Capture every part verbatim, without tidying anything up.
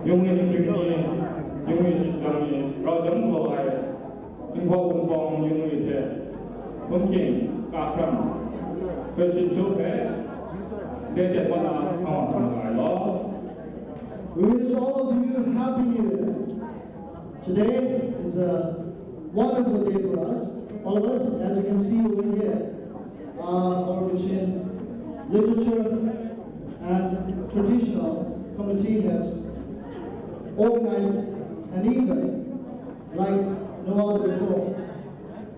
Yawng e myit ni, yawng e shashang ni, rau jang galaw ai, Jinghpaw Wunpawng yawng e hte, hpun hkying, kahkram, fashion show hpe, de de wa na hkawng wa sa ai law. We wish all of you Happy New Year. Today is a wonderful day for us. All of us, as you can see over here, uh, our Kachin literature and traditional committee has organized an event like no other before.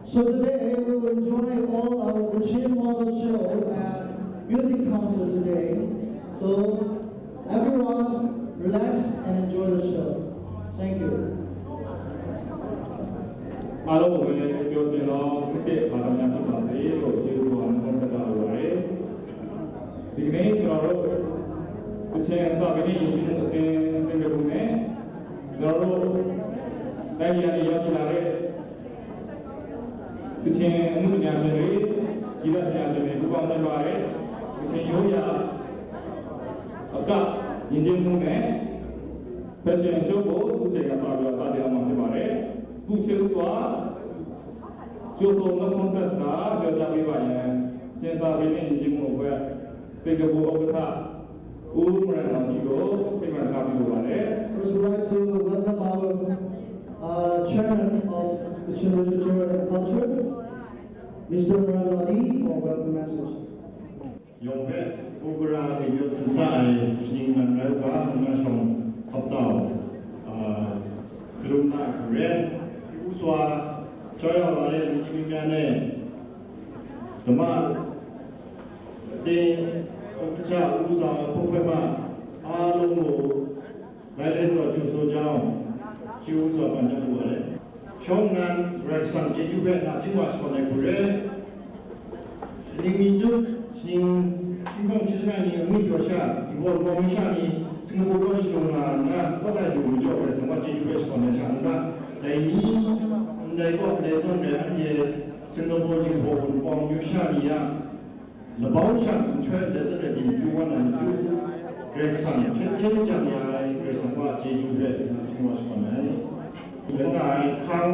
So today we will enjoy all our Kachin model show and music concert today. So everyone, relax and enjoy the show. Thank you. အားလုံးကိုပဲပျော်ရွှင်သောနှစ်သစ်အခါသမယဖြစ်ပါစေလို့ ကျေးဇူးတင်နှုတ်ဆက်တာလိုပါတယ်။ ဒီကနေ့ကျွန်တော်တို့ ကချင်စာပေနဲ့ယဉ်ကျေးမှုအသင်း စင်ကာပူနဲ့ ကျွန်တော်တို့ တိုင်းပြည်ကနေရောက်ရှိလာတဲ့ ကချင်အမှုပညာရှင်တွေ၊ ဂီတပညာရှင်တွေ ပူးပေါင်းကျင်းပတဲ့ ကချင်ရိုးရာအကယဉ်ကျေးမှုနဲ့ ဖက်ရှင်ရှိုးကို သူ့ချိန်ကစပြီးတော့ စတင်အောင်မှာဖြစ်ပါတယ်။ သူ့ချစ်သူစွာ ကြိုဆိုနှုတ်ခွန်းဆက်စကား ပြောကြားပေးပါရန် ကချင်စာပေနဲ့ယဉ်ကျေးမှုအဖွဲ့ စင်ကာပူဥက္ကဋ္ဌ ဦးမရန်အောင်ကြီးကို ဖိတ်ခေါ်ထားပြုလိုပါတယ်။ First, we'd like to welcome our uh, chairman of Kachin Literature and Culture, Mister Murad Lodi, for a welcome message. Yawng hpe, Pukara ni yawng sin sa ai shaning nan rai u ga, nna shawng hkap tau, a, hkalum na hku re, hku swa, chyoi yau la re, myi myi myan e, dama, ting, hkap kaja, u sa, hpung hpe ma, a, lung mu, Bai le tsaw chyu tsaw jau, chyu tsaw ban jau lu wa le. Shawng nnan Karai Kasang chyeju hpe nachying wa shakawn ai hku re. Shaning mi chyum, shaning, hkying hpawng hkying langai ni, amyu pyaw sha, Jinghpaw Wunpawng amyu sha ni, Singapore kaw shalung nga nna, kawt ai lu majaw Karai Kasang wa chyeju hpe shakawn ai sha n ga, dai ni, ndai kaw ndai zawn rai anhte, Singapore Jinghpaw Wunpawng amyu sha ni a, Labau sha nhtoi ndai zawn rai byin pru wa na matu, Karai Kasang hkyen hkyen jang ya ai Karai Kasang wa chyeju hpe nachying wa shakawn ai. Langai hkang,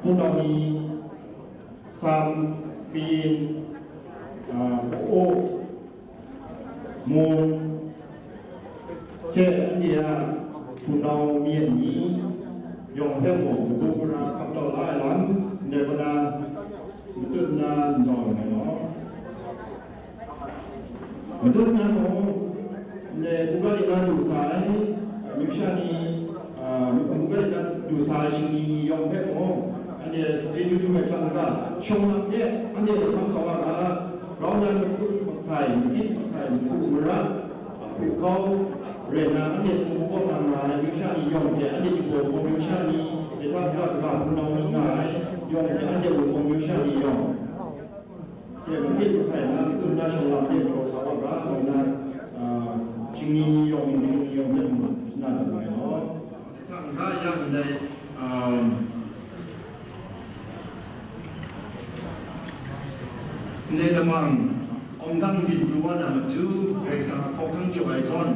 hpunau ni, sam, kayin, a, ka-aw, mung, hte anhte a hpunau myen ni yawng hpe mung, kabu gara hkap tau la ai lam, ndai kaw na, matut nna n-, n-, n-, n-, matut nna mung, ndai buga dik na du sa ai, amyu sha ni, a, buga dik na du sa ai shingni ni yawng hpe mung, anhte chyeju dum ai hta n-ga, shawng lam de, anhte hte hkam sa wa ga, grau nnan makut mahkai, mahkyit mahkai, mahku mara, a hku kau rai nna, anhte Singapore kaw na nga ai amyu sha ni yawng hte, anhte Jinghpaw Wunpawng amyu sha ni, Bethlehem kaw na hpunau ni nga ai yawng hte, anhte Wunpawng amyu sha ni yawng hte, mahkyit mahkai nna, matut nna shawng lam de galaw sa wa ga, ngai na, a, shingni ni yawng, shingni ni yawng hte mung, shana dat ai law. Hta n-ga yang ndai, a, Ndai lamang, awng dang byin pru wa na matu, Karai Kasang a hkawhkam jaw ai zawn,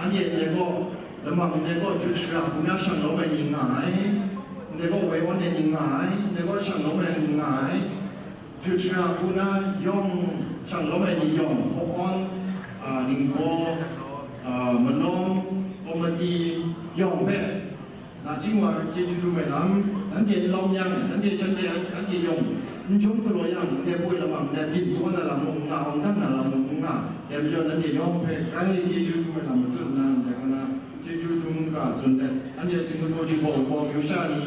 anhte ndai gaw, lamang ndai gaw jut shara hku na shang lawm ai ni nga ai, ndai gaw woi awn ai ni nga ai, ndai gaw shang lawm ai ni nga ai, jut shara hku na yawng shang lawm ai ni yawng, hkaw awn, a, ningbaw, a, malawng, komati yawng hpe, Nachying wa chyeju dum ai lam, nanhte n lawm yang, nanhte shanhte anhte yawng n jawm galaw yang, ndai poi lamang, ndai byin pru wa na lam mung n nga, awng dang na lam mung n nga, dai majaw nanhte yawng hpe grai chyeju dum ai lam matut nna, ndai kaw na chyeju dum ga tsun let, anhte Singapore Jinghpaw Wunpawng amyu sha ni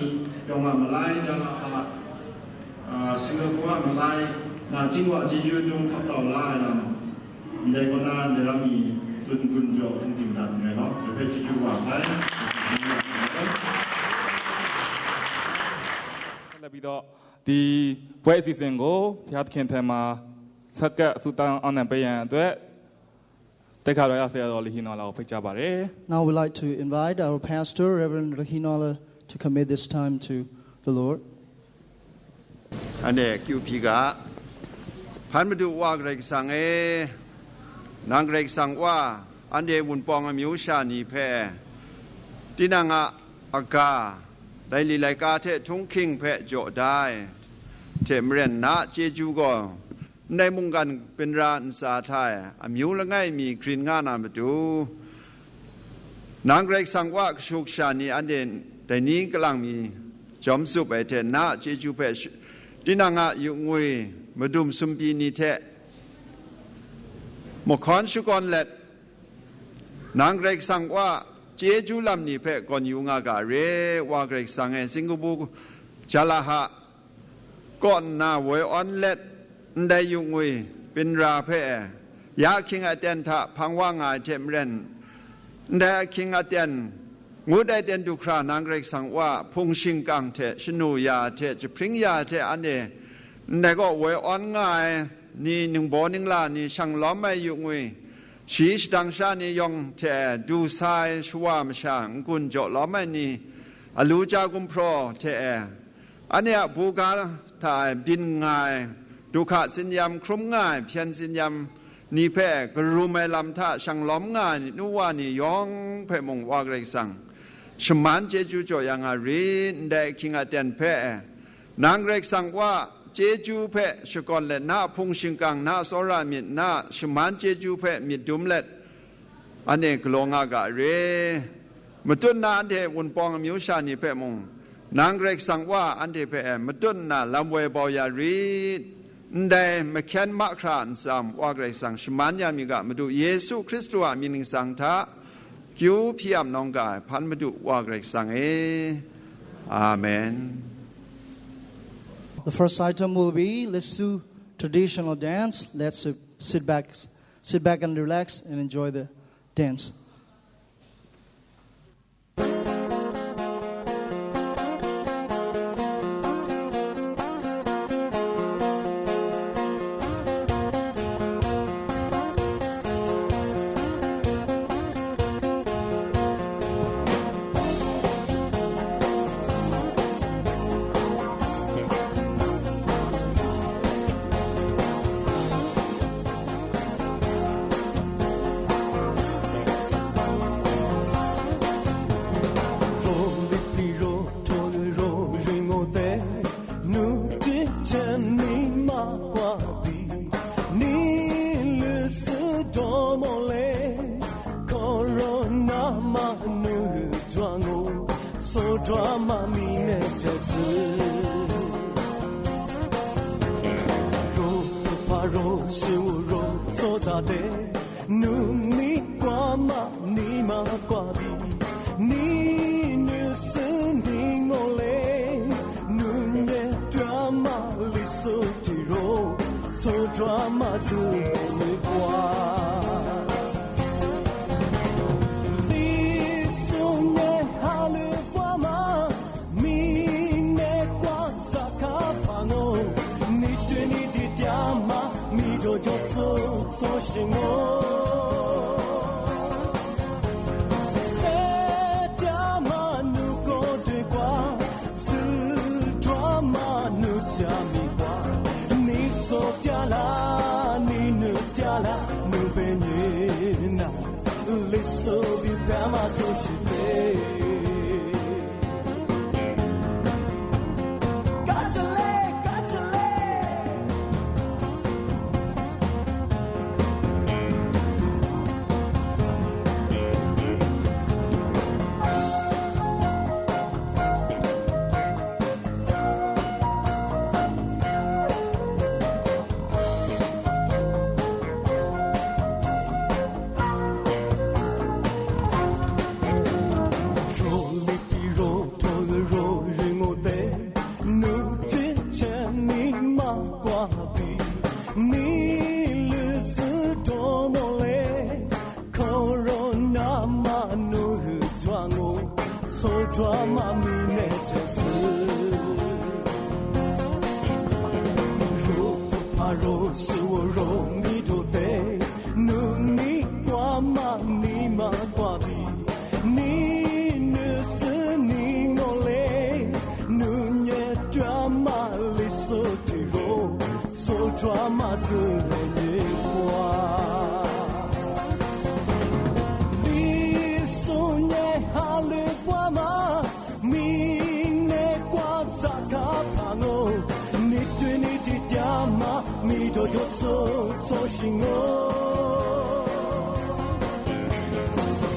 yawng a malai, jan a hpa, a, Singapore a malai, nachying wa chyeju dum hkap tau la ai lam, Ndai kaw na, ndai ram ni tsun gun jaw hpung tim dat nngai law, dai hpe chyeju wa sai. ဆက်လက်ပြီးတော့ ဒီပွဲအစီအစဉ်ကို ဘုရားသခင်ထံမှာ ဆက်ကပ်ဆုတောင်းအောင်နိုင်ပေးရန်အတွက် တိက္ခာတော်ရဆရာတော် လဟီနော်လာကို ဖိတ်ကြားပါတယ်။ Now we'd like to invite our pastor, Reverend Lahinola, to commit this time to the Lord. อันเดกยูพีกะ พันมาดูว่า Karai Kasang e, nang Karai Kasang wa, anhte Wunpawng amyu sha ni hpe, Tinang a aga, laili laika hte htunghking hpe jaw da ai hte maren, na a chyeju gaw ndai mungkan binra ntsa hta e amyu langai mi grin nga na matu, nang Karai Kasang wa kashu kasha ni anhte dai ni kalang mi jawm tsup ai hte, na a chyeju hpe sh-, tinang a yu ngwi madum sumpi ni hte mahkawn shakawn let, nang Karai Kasang wa chyeju lam ni hpe gawn yu nga ga re, Wa Karai Kasang e, singkabu jalaha kaw nna woi awn let, ndai yu ngwi binra hpe e, ya ahkying aten hta hpang wa nga ai hte maren, ndai ahkying aten ngut ai ten du hkra nang Karai Kasang wa hpung shingkang hte shanu ya hte jahpring ya hte anhte ndai kaw woi awn nga ai ni, ningbaw ningla ni, shang lawm ai yu ngwi, shi shadang sha ni yawng hte du sa ai shawa masha n-gun jaw lawm ai ni, alu ja gumhpraw hte e, anhte a buga hta e byin nga ai, du hka tsinyam hkrum nga ai hpyen tsinyam ni hpe karum ai lam hta shang lawm nga ai nu wa ni yawng hpe mung, Wa Karai Kasang, shaman chyeju jaw ya nga rit, ndai ahkying aten hpe e, nang Karai Kasang wa chyeju hpe shakawn let, na a hpung shingkang, na a tsawra myit, na a shaman chyeju hpe myit dum let, anhte galaw nga ga re. Matut nna anhte wunpawng amyu sha ni hpe mung, nang Karai Kasang wa anhte hpe e matut nna lam woi bau ya rit. Ndai mahkyen mahkra nsam, Wa Karai Kasang, shaman ya mi ga, Madu Yesu Hkristu a mying ningsang hta, kyu hpyi ap nawng ga ai hpan Madu Wa Karai Kasang e. Amen. The first item will be, let's do traditional dance. Let's uh, sit back, sit back and relax and enjoy the dance.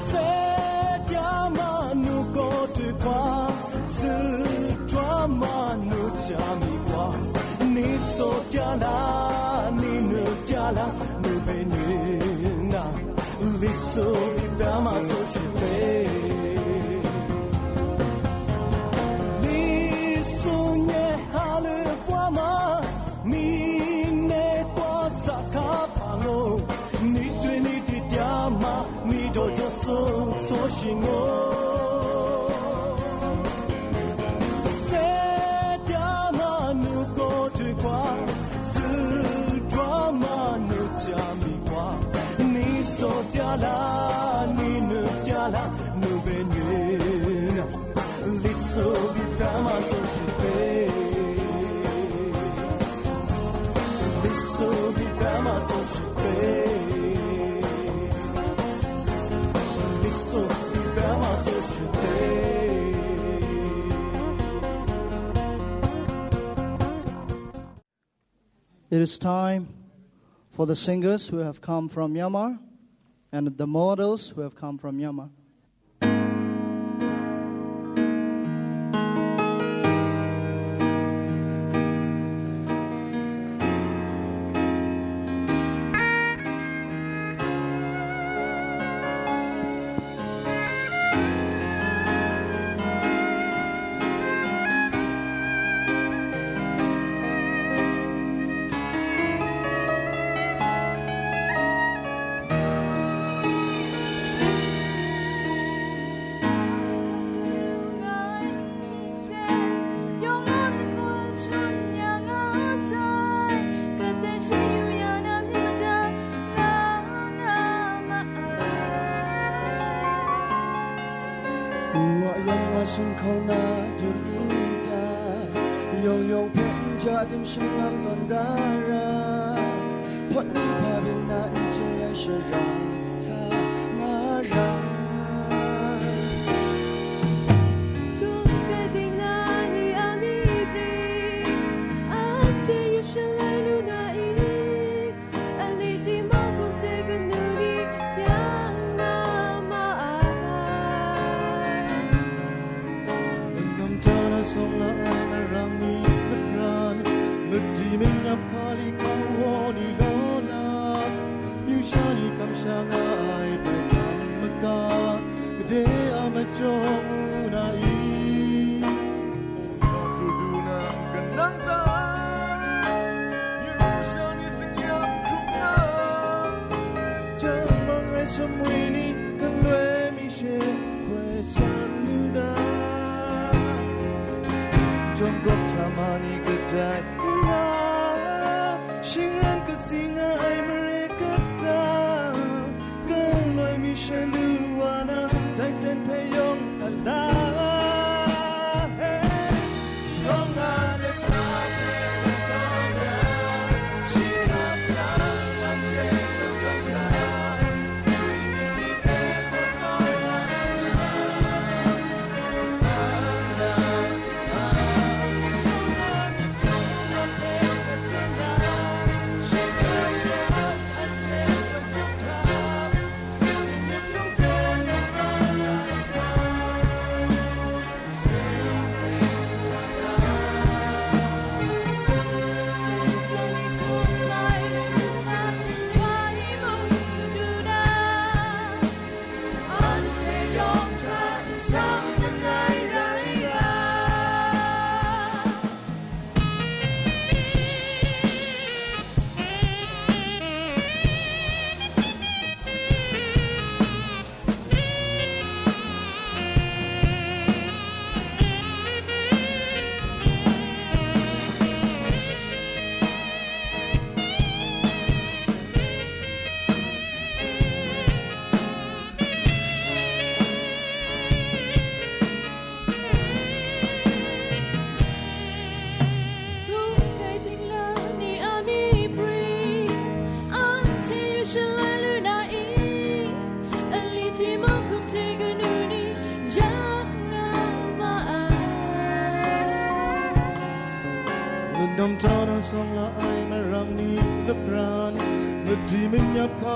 Seta manu kaw dwi hkwa, sut dra manu ja mi hkwa, ni saw tya la, ni nu tya la, nu hpe nyun na, li su byi bya ma tsaw shi hpe. Li su nye ha lu wa ma, mi ne kwa sa hka hpang o, ni twi ni di tya ma, mi daw jaw sung tsaw shing o. Seta manu kaw dwi hkwa, sut dra manu ja mi hkwa, ni saw tya la, ni nu tya la, nu hpe nyun na, li su byi bya ma tsaw shi hpe. Li su byi bya ma tsaw shi hpe. Li su byi bya ma tsaw shi hpe. It is time for the singers who have come from Myanmar and the models who have come from Myanmar. Wa yan wa sung hkau na dun u ta, yawng yawng hpe n ja dim shangang nawn da ra, hpawt ni hpa byin na n chye ai shara hta nga ra. Kung kai ting na ni a mi pri, anhte yu shalai lu na i? Aliti ma kum hte kanu ni yang na ma ai. Lungkam ta na sawng la ai na rang mi, mapran, madi mingyap hkali hkawo ni law la, myu sha ni kamsham nga ai dai hkam maka, gade a majaw ngu na i? Sumsawng pru du nang kanang ta, myu sha ni tsin-yam hkrum na, jang mang ai sumwi ni galoi mi she hkoi san lu na, jawng gawk hta ma ni kadai n nga, shingran kasi nga ai mare kata, galoi mi sha lu wa na, dai ten hpe yawng a la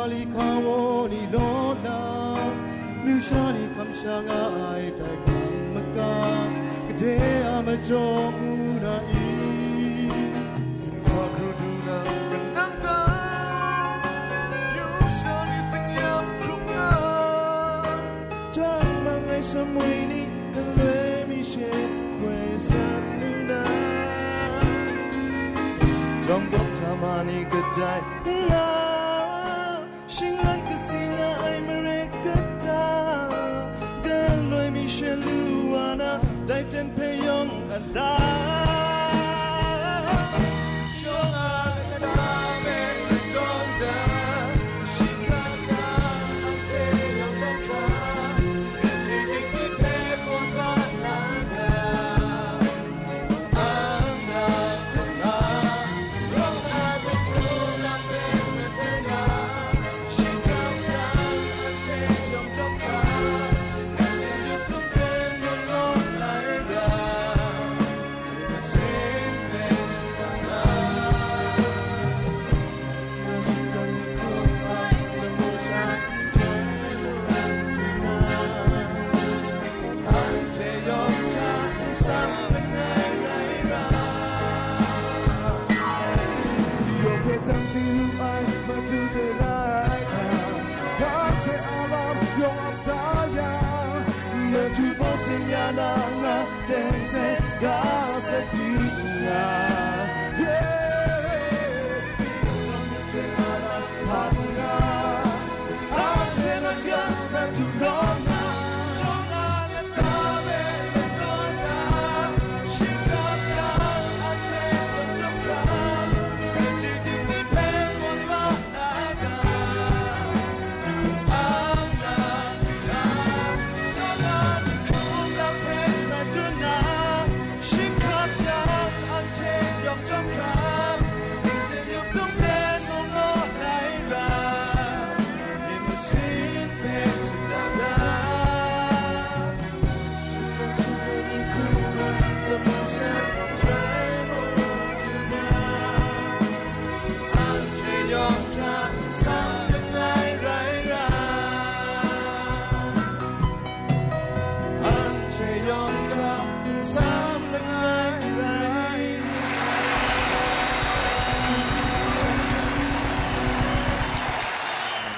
Li hkawo ni law na, myu sha ni hkam sha nga ai dai hkang maka, gade a majaw ngu na i? Simsa kru du na kanang ta, myu sha ni singyam hkrum nga, jang mang ai shamwi ni galoi mi she hkoi san lu na, jawng kawp hta ma ni kadai nga, shingran kasi nga ai mare kata, galoi mi she lu wa na, dai ten hpe yawng a la. Shawng a lata hpe n tawn da, shingran na, anhte yawng hkra, kasi dik ni hpe pawn ba la ga. Anhte yawng hkra n sang langai rai ra, yawng hpe tang di lu ai matu de rai hta, hkap hte a lam yawng ap da yang, matu baw sin ya na nga, teng teng ga sat di nga. Yeah.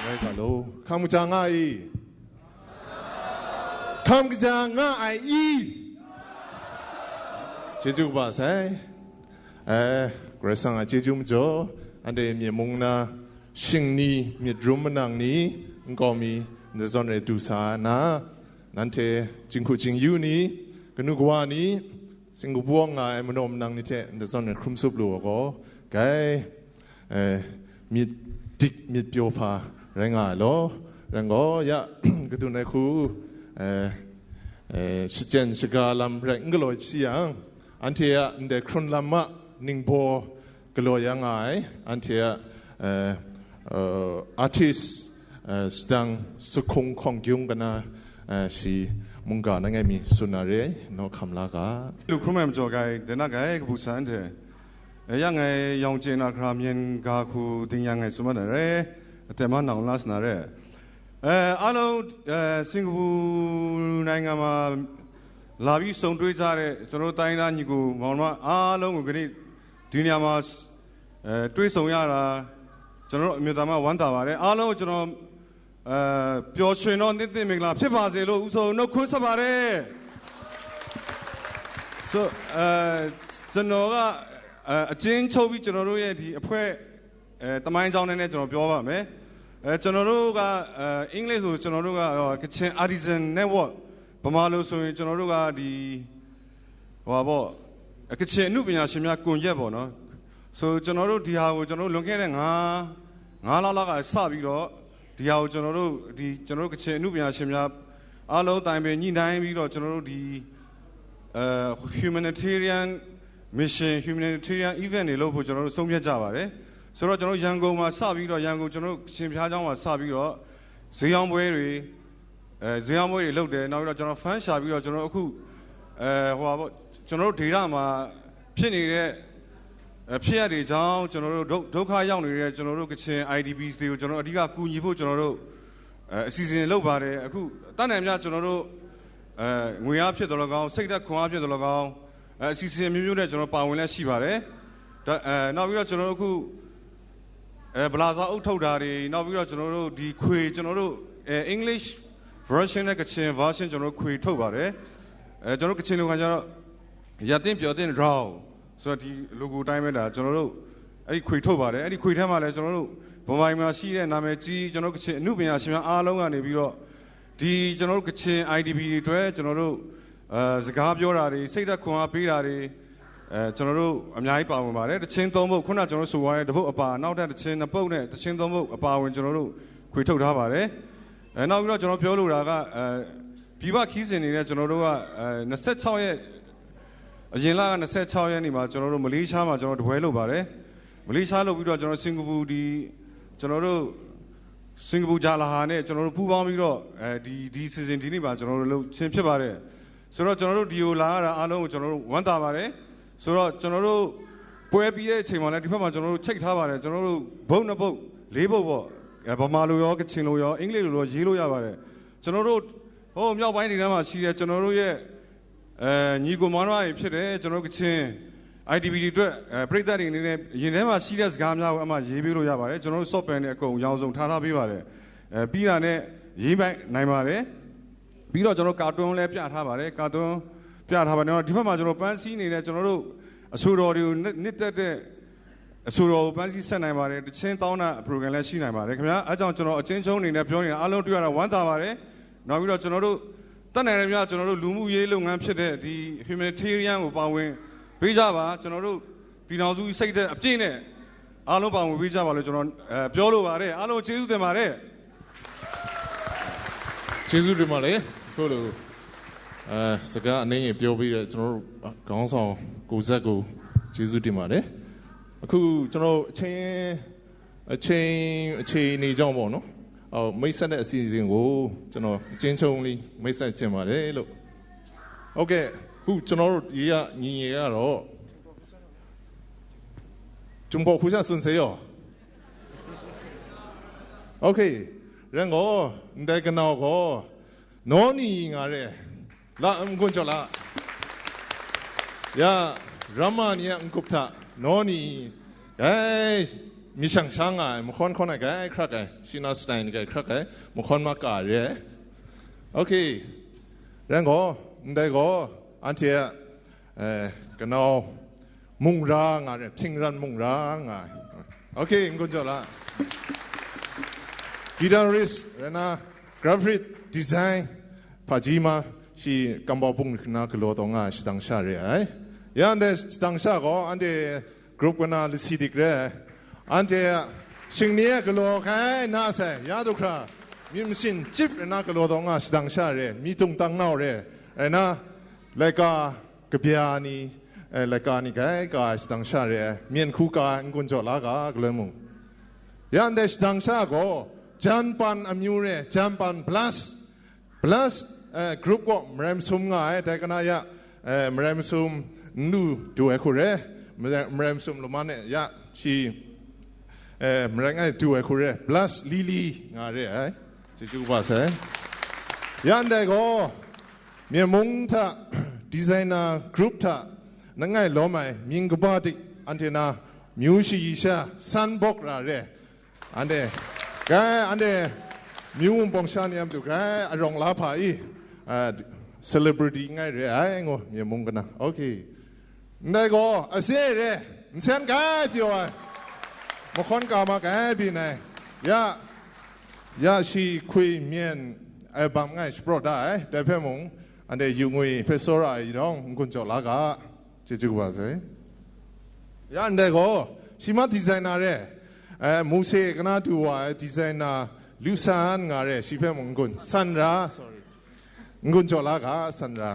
Rai nga law, hkam kaja nga i? Hkam kaja nga ai i? Chyeju kaba sai. Eh, Karai Kasang a chyeju majaw, anhte myit mung na shingni, myit rum manang ni, nkau mi, ndai zawn rai du sa na, nanhte jinghku jingyu ni, kanu kawa ni, singgu bawng nga ai manaw manang ni hte ndai zawn rai hkrum tsup lu ai gaw, gai, eh, myit dik myit pyaw hpa rai nga ai law, rai gaw, ya, kadun ai hku, eh, eh, shachyen shaga lam rai n galaw shi yang, anhte a ndai hkrun lam a ningbaw galaw ya nga ai, anhte a, eh, eh, artist, eh, shadang Sukhung Hkawng Gyung kana, eh, shi mungga na ngai mi tsun na re, naw hkam la ga. Lu hkrum ai majaw gai, de na gai, kabu san hte. Eh, ya ngai yawng chye na hkra myen ga hku ding yang ngai tsun mat na re, aten ma nang la sa na re. Eh, အားလုံး, eh, စင်ကာပူနိုင်ငံမှာလာပြီးဆုံတွေ့ကြတဲ့ကျွန်တော်တို့တိုင်းရင်းသားညီကိုမောင်နှမအားလုံးကိုကနေ့ဒီနေရာမှာအဲတွေ့ဆုံရတာကျွန်တော်တို့အမျိုးသားမှဝမ်းသာပါတယ်အားလုံးကိုကျွန်တော်အဲပျော်ရွှင်သောနေ့သစ်မင်္ဂလာဖြစ်ပါစေလို့ဦးဆုံးနှုတ်ခွန်းဆက်ပါတယ်ဆိုအဲကျွန်တော်ကအဲအချင်းချုပ်ပြီးကျွန်တော်တို့ရဲ့ဒီအဖွဲ့အဲတမိုင်းကြောင်းနဲ့ကျွန်တော်ပြောပါမယ်အဲကျွန်တော်တို့ကအဲအင်္ဂလိပ်ဆိုကျွန်တော်တို့ကကချင် Artisan Network ဗမာလိုဆိုရင်ကျွန်တော်တို့ကဒီဟိုပါပေါ့အကချင်အမှုပညာရှင်များကွန်ရက်ပေါ့နော်ဆိုကျွန်တော်တို့ဒီဟာကိုကျွန်တော်တို့လွန်ခဲ့တဲ့9 9လလောက်ကစပြီးတော့ဒီဟာကိုကျွန်တော်တို့ဒီကျွန်တော်တို့ကချင်အမှုပညာရှင်များအားလုံးတိုင်ပင်ညှိနှိုင်းပြီးတော့ကျွန်တော်တို့ဒီအဲ humanitarian mission humanitarian event တွေလုပ်ဖို့ကျွန်တော်တို့ဆုံးဖြတ်ကြပါတယ်ဆိုတော့ကျွန်တော်ရန်ကုန်မှာစပြီးတော့ရန်ကုန်ကျွန်တော်တို့ကချင်ဘုရားကျောင်းမှာစပြီးတော့ဈေးရောင်းပွဲတွေအဲဈေးရောင်းပွဲတွေလုပ်တယ်နောက်ပြီးတော့ကျွန်တော် fund ရှာပြီးတော့ကျွန်တော်အခုအဲဟိုပါပေါ့ကျွန်တော်တို့ဒေသမှာဖြစ်နေတဲ့ အဲ၊ ဖြစ်ရပ်တွေကြောင့် ကျွန်တော်တို့ ဒု-၊ ဒုက္ခရောက်နေတဲ့ ကျွန်တော်တို့ ကချင် IDPs တွေကို ကျွန်တော်တို့ အဓိက ကူညီဖို့ ကျွန်တော်တို့ အဲ၊ အစီအစဉ်လုပ်ပါတယ်။ အခု တတ်နိုင်သမျှ ကျွန်တော်တို့ အဲ၊ ငွေအားဖြင့်သော်လည်းကောင်း၊ စိတ်ဓာတ်ခွန်အားဖြင့်သော်လည်းကောင်း၊ အဲ၊ အစီအစဉ်မျိုးမျိုးနဲ့ ကျွန်တော် ပါဝင်လျက်ရှိပါတယ်။ ဒါ၊ အဲ၊ နောက်ပြီးတော့ ကျွန်တော်တို့ အခု အဲ၊ ဗလာစာအုပ်ထုတ်တာတွေ၊ နောက်ပြီးတော့ ကျွန်တော်တို့ ဒီခွေ၊ ကျွန်တော်တို့ အဲ၊ English version နဲ့ ကချင် version ကျွန်တော်တို့ ခွေထုတ်ပါတယ်။ အဲ၊ ကျွန်တော်တို့ ကချင်လိုခါကျတော့ ရသင့်ပျော်သင့် ရောင် ဆိုတော့ ဒီ logo အတိုင်းပဲ ဒါ ကျွန်တော်တို့ အဲ့ဒီခွေထုတ်ပါတယ်။ အဲ့ဒီခွေထဲမှာလည်း ကျွန်တော်တို့ ဗမာပြည်မှာရှိတဲ့ နာမည်ကြီး ကျွန်တော်တို့ ကချင်အနုပညာရှင်များအားလုံးကနေပြီးတော့ ဒီ ကျွန်တော်တို့ ကချင် IDP တွေအတွက် ကျွန်တော်တို့ အဲ၊ စကားပြောတာတွေ၊ စိတ်ဓာတ်ခွန်အားပေးတာတွေ၊ အဲ၊ ကျွန်တော်တို့ အများကြီးပါဝင်ပါတယ်။ တခြင်းသုံးပုဒ်၊ ခုန ကျွန်တော်တို့ ဆိုသွားတဲ့ တစ်ပုဒ်အပါ၊ နောက်ထပ် တခြင်းနှစ်ပုဒ်နဲ့ တခြင်းသုံးပုဒ်အပါအဝင် ကျွန်တော်တို့ ခွေထုတ်ထားပါတယ်။ အဲ၊ နောက်ပြီးတော့ ကျွန်တော်ပြောလိုတာက အဲ၊ ပြည်ပခရီးစဉ်တွေနဲ့ ကျွန်တော်တို့က အဲ၊ နှစ်ဆယ့်ခြောက်ရက်၊ အရင်လက နှစ်ဆယ့်ခြောက်ရက်နေ့မှာ ကျွန်တော်တို့ မလေးရှားမှာ ကျွန်တော် တပွဲလုပ်ပါတယ်။ မလေးရှားလုပ်ပြီးတော့ ကျွန်တော် စင်ကာပူ၊ ဒီ ကျွန်တော်တို့ စင်ကာပူ ဂျာလာဟာနဲ့ ကျွန်တော်တို့ ပူးပေါင်းပြီးတော့ အဲ၊ ဒီ၊ ဒီ season ဒီနေ့မှာ ကျွန်တော်တို့ လုပ်ခြင်းဖြစ်ပါတယ်။ ဆိုတော့ ကျွန်တော်တို့ ဒီကိုလာရတာ အားလုံးကို ကျွန်တော်တို့ ဝမ်းသာပါတယ်။ ဆိုတော့ ကျွန်တော်တို့ ပွဲပြီးတဲ့အချိန်မှာလည်း ဒီဘက်မှာ ကျွန်တော်တို့ ချိတ်ထားပါတယ်။ ကျွန်တော်တို့ ဘုတ်နှစ်ဘုတ်၊ လေးဘုတ်ပေါ့။ အဲ၊ ဗမာလိုရော၊ ကချင်လိုရော၊ အင်္ဂလိပ်လိုရော ရေးလို့ရပါတယ်။ ကျွန်တော်တို့ ဟို မြောက်ပိုင်းဒေသမှာရှိတဲ့ ကျွန်တော်တို့ရဲ့ အဲ၊ ညီကိုမောင်နှမတွေဖြစ်တဲ့ ကျွန်တော်တို့ ကချင် IDP တွေအတွက်၊ အဲ၊ ပရိသတ်တွေအနေနဲ့ ရင်ထဲမှာရှိတဲ့ စကားများကို အမှ ရေးပေးလို့ရပါတယ်။ ကျွန်တော်တို့ soft pen တွေ အကုန်ရောင်စုံထားထားပေးပါတယ်။ အဲ၊ ပြီးတာနဲ့ ရေးပိုင်နိုင်ပါတယ်။ ပြီးတော့ ကျွန်တော်တို့ ကာတွန်းလည်း ပြထားပါတယ်။ ကာတွန်း ပြထားပါတယ်။ ဒီဘက်မှာ ကျွန်တော် ပန်းစည်းအနေနဲ့ ကျွန်တော်တို့ အဆိုတော်တွေကို နှစ်-၊ နှစ်သက်တဲ့ အဆိုတော်ကို ပန်းစည်းဆက်နိုင်ပါတယ်။ တခြင်းတောင်းတာ program လည်း ရှိနိုင်ပါတယ် ခင်ဗျာ။ အဲဒါကြောင့် ကျွန်တော် အကျဉ်းချုပ်အနေနဲ့ ပြောနေတာ အားလုံးတွေ့ရတာ ဝမ်းသာပါတယ်။ နောက်ပြီးတော့ ကျွန်တော်တို့ တတ်နိုင်သမျှ ကျွန်တော်တို့ လူမှုရေးလုပ်ငန်းဖြစ်တဲ့ ဒီ humanitarian ကို ပါဝင်ပေးကြပါ။ ကျွန်တော်တို့ ပြည်ထောင်စုစိတ်ဓာတ်အပြည့်နဲ့ အားလုံး ပါဝင်ပေးကြပါလို့ ကျွန်တော် အဲ၊ ပြောလိုပါတယ်။ အားလုံး ကျေးဇူးတင်ပါတယ်။ ကျေးဇူးတင်ပါတယ်။ အခုလို အဲ၊ စကားအနည်းငယ်ပြောပေးတဲ့ ကျွန်တော်တို့ ခေါင်းဆောင် ကိုဇက်ကို ကျေးဇူးတင်ပါတယ်။ အခု ကျွန်တော် အချိန်၊ အချိန်၊ အခြေအနေကြောင့်ပေါ့နော်။ အော်၊ မိတ်ဆက်တဲ့အစီအစဉ်ကို ကျွန်တော် အကျဉ်းချုပ်လေး မိတ်ဆက်ချင်ပါတယ်လို့။ ဟုတ်ကဲ့၊ အခု ကျွန်တော်တို့ ဒီက ညီငယ်ကတော့ ကျုံပေါ်ခူးရှစွန်စေရော။ Okay, ရန်ကုန်၊ ဒဲကနော်ကို နော်နီငါရဲ လ မကွန်ကျော်လ ယ ရမနီယံကုပ်ထ နော်နီ ဂဲ မီရှန်ရှန်ငါ မခွန်ခွန်ဂဲ ခရကဲ ရှီနာစတိုင်ဂဲ ခရကဲ မခွန်မကရဲ Okay, ရန်ကုန်၊ ဒဲကို အန်တီ အဲ၊ ကနော် မုံရာငါရဲ ထင်ရန်မုံရာငါ Okay, မကွန်ကျော်လ Guitarist ရနာ Graphic Design ဖာကြီးမှာ ရှိ ကမ်ဘောင်ပုင်ကနာကလောတော့ငါ ရှတန်ရှရဲ အဲ။ ယန်ဒဲ ရှတန်ရှကော အန်ဒဲ group ကနာ လစီဒိကရဲ အန်ဒဲ ရှင်နီယကလောခဲ နာဆဲ ယဒုခရာ မြင့်မစင် chip ရနာကလောတော့ငါ ရှတန်ရှရဲ မီတုံတန်ငေါရဲ အဲနာ လက်က ကဗျာနီ အဲ လက်ကနီ ခဲ က ရှတန်ရှရဲ မြင့်ခူက ငကွန်ကျော်လက ကလမုံ ယန်ဒဲ ရှတန်ရှကော ဂျန်ပန်အမျိုးရဲ ဂျန်ပန် plus Plus, အဲ၊ group ကော မရမ်စုံငါ အဲ၊ တဲကနယ အဲ၊ မရမ်စုံ နူတူဝဲခုရဲ မရမ်စုံလမန် အဲ၊ ယ ရှီ အဲ၊ မရမ်ငါတူဝဲခုရဲ plus လီလီငါရဲ အဲ၊ ကျေးဇူးပါဆဲ ယန်ဒဲကော မြေမုံထ designer group ထ နငိုင်လောမိုင် မြင်းကဘတိ antenna မျိုးရှိရရှ စံဘုတ်ရာရဲ အန်ဒဲ ကဲ အန်ဒဲ မျိုးဝင်ပုံစံနေအမ်တူ ကဲ အရောင်လါဖာအီ အဲ celebrity ငိုင်ရဲ အဲ ငို မြေမုံကနာ Okay, န်ဒဲကော အစဲရဲ န်ဆန်ကဲ ပြော အဲ မခွန်ကာမကဲ ဘီနိုင် ယ ယရှိခွေမြင် အဲ ဘမ်ငိုင် ရှပရော့ဒါ အဲ တဲဖဲမုံ အန်ဒဲ ယူငွေ ဖဲစောရ အဲ ဒီး ငွန်ကြော်လာက ကျေးဇူးပါစေ ယန်ဒဲကော ရှီမ designer ရဲ အဲ မူစေကနာတူဝါ designer လူဆန်ငါရဲ ရှီဖဲမုံ ငွန် ဆန်ရာ sorry ငွန်ကြော်လာက ဆန်ရာ